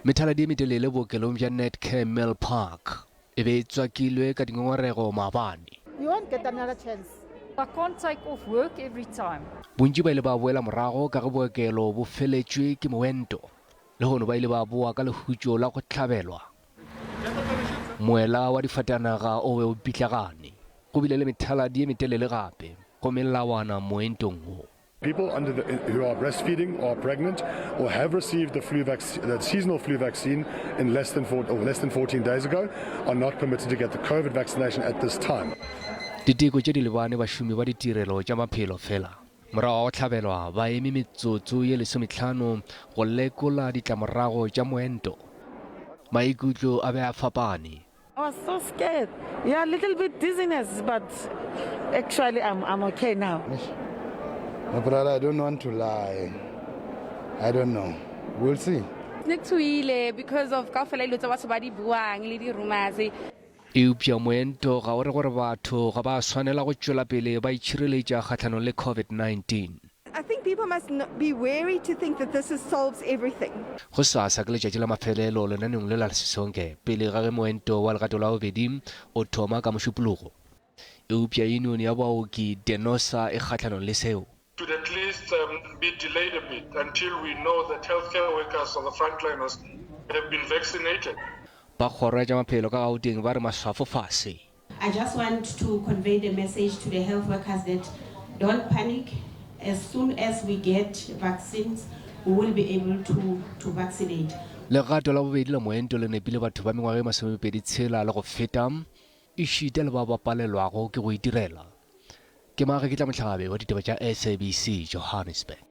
Methaladi e metelele bookelong bja Netcare Milpark e be e tswakilwe ka dingongorego maabane. You won't get another chance. I can't take off work every time. Bontši ba ile ba boela morago ka ge bookelo bo feletšwe ke moento. Lehono ba ile ba boa ka lehutšo la go hlabelwa. Moela wa difatanaga o be o pitlagane. Go bile le methaladi e metelele gape go melawana moentong wo. People under the, who are breastfeeding or pregnant or have received the flu vac, the seasonal flu vaccine in less than four, or less than 14 days ago are not permitted to get the COVID vaccination at this time. Diteko tše di lebane bašomi ba ditirelo tša maphelo fela. Morago ga go hlabelwa ba eme metsotso ye lesomehlano go lekola ditlamorago tša moento. Maikutlo a be a fapane. I was so scared. Yeah, a little bit dizziness, but actually I'm, I'm okay now. My brother, I don't want to lie. I don't know. We'll see. Ne ke tshohile because of kaofela dilo tse batho ba di buang le di-rumors. Eupša moento ga o re gore batho ga ba swanela go tšwela pele ba itšhireletša kgahlanong le COVID-19. I think people must be wary to think that this is solves everything. Gosasa ke letšatši la mafelelo lenaneong le la Sisonke pele ga ge moento wa legato la bobedi o thoma ka Mošupologo. Eupša yunione ya baoki DENOSA e kgahlanong le seo. Should at least be delayed a bit until we know that healthcare workers or the frontliners have been vaccinated. Ba kgoro ya tša maphelo ka Gauteng ba re maswafo fase. I just want to convey the message to the health workers that don't panic, as soon as we get vaccines we will be able to to vaccinate. Legato la bobedi la moento le nepile batho ba mengwaga e masomepedi tshela le go feta, ešita le bao ba palelwago ke go itirela. Ke Mageketla Mohlabe wa ditaba tša SABC, Johannesburg.